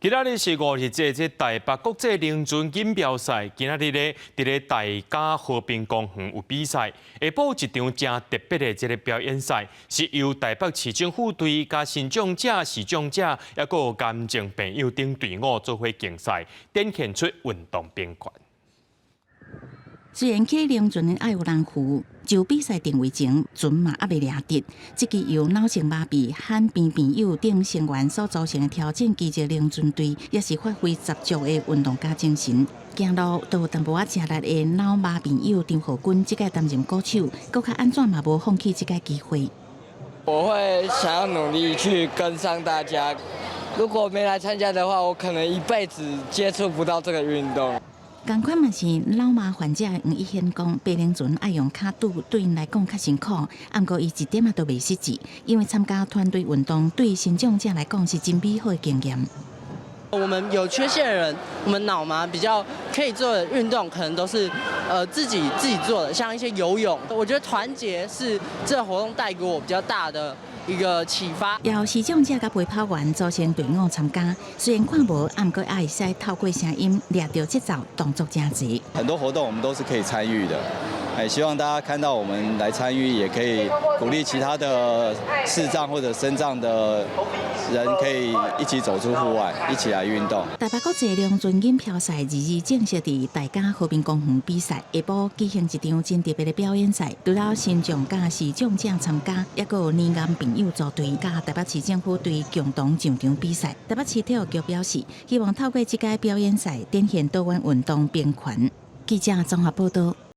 今仔日是五日節，這台北國際輪船錦標賽，今仔日咧佇咧大甲和平公園有比賽。下晡一場誠特別的這个表演賽，是由台北市政府隊佮身障者、視障者，抑閣有癌症病友等隊伍做伙競賽，展現出運動平權。雖然騎輪船的愛有人扶，就比賽定位前，船嘛猶未掠直。這支由腦性麻痹、罕病病友等成員所組成的挑戰奇蹟輪船隊，也是發揮十足的運動家精神。行路都有淡薄仔吃力的腦麻病友張浩君，這屆擔任鼓手，閣較按怎嘛無放棄這個機會。我會想要努力去跟上大家。如果沒來參加的話，我可能一輩子接觸不到這個運動。仝款嘛是腦麻患者黃一軒講，爬輪船愛用跤拄，對𪜶來講較辛苦。毋過伊一點仔都袂失志，因為參加團隊運動對身障者來講是真美好的經驗。我們有缺陷的人，我們腦麻比較可以做的運動，可能都是自己做的，像一些游泳。我覺得團結是這個活動帶給我比較大的一個啟發。由視障者佮陪跑員組成隊伍參加，雖然看無，毋過也會使透過聲音掠著節奏，動作誠濟。很多活動我們都是可以參與的，哎，希望大家看到我們來參與，也可以鼓勵其他的視障或者身障的人，可以一起走出戶外，一起來運動。台北國際輪船錦標賽二二正式佇大甲和平公園比賽，下晡舉行一場真特別的表演賽，除了身障佮視障者參加，抑閣有年癌朋友組隊，佮台北市政府隊共同上場比賽。台北市體育局表示，希望透過這屆表演賽，展現多元運動平權。記者綜合報道。